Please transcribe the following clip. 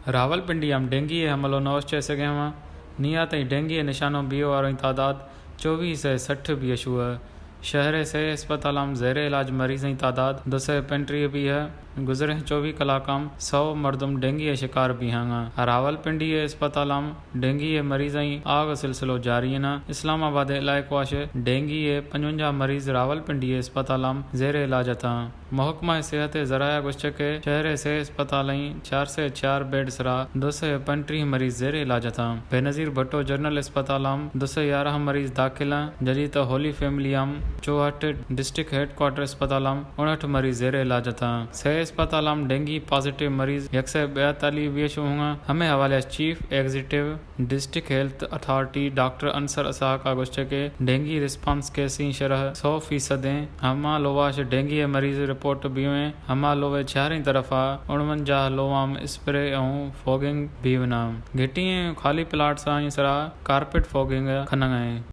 راولپنڈی ہم ڈینگی ءِ حملو نوش چہ سگے ہواں۔ نیا تئی ڈینگی ءِ نشانو بیو آرویں تعداد چوبیس ءِ سٹھ بیشو ءِ۔ شہر ءِ سے اسپتالاں زیر علاج مریضیں تعداد دو سئے پنٹری بی ءِ۔ گزریں چوبیس کلاکاں سو مردم ڈینگی ءِ شکار بیہانگاں۔ راولپنڈی ءِ اسپتالاں ڈینگی ءِ مریضیں آگ سلسلو جاری اناں۔ اسلام آباد ءِ علاقہ واش ڈینگی ءِ پنجونجاہ مریض راولپنڈی ءِ اسپتالاں زیر علاج اتاں۔ محکمہ صحت ءِ ذرائع گوشتگ کہ شہر ءِ سے اسپتالیں چار سئے چار بیڈ سرا دو سئے پنٹری مریض زیر علاج اتاں۔ بینظیر بھٹو جنرل اسپتالاں دو سئے یارہ مریض داخل آں، جدید ہولی فیملی آں چوہٹ، ڈسٹرکٹ ہیڈ کوارٹر اسپتالاں انٹھ مریض زیر علاج اتاں۔ سے اسپتالاں ڈینگی پازیٹیو مریض یک سئے بیاتالیس بیشو ہواں۔ ہمے حوالے ءَ chief executive district health authority doctor Ansar Ishaq ءَ گوشتگ کہ ڈینگی ریسپانس کیسیں شرح سو فیصد ایں۔ ہما لوواش ڈینگی ءِ مریض رپورٹ بیویں، ہما لوہ چاریں طرفا انونجاہ لوام اسپرے اوں فوگنگ بیوناں۔ گھٹی ایں خالی پلاٹس آئیں سرا کارپیٹ فوگنگ کھنگ ایں۔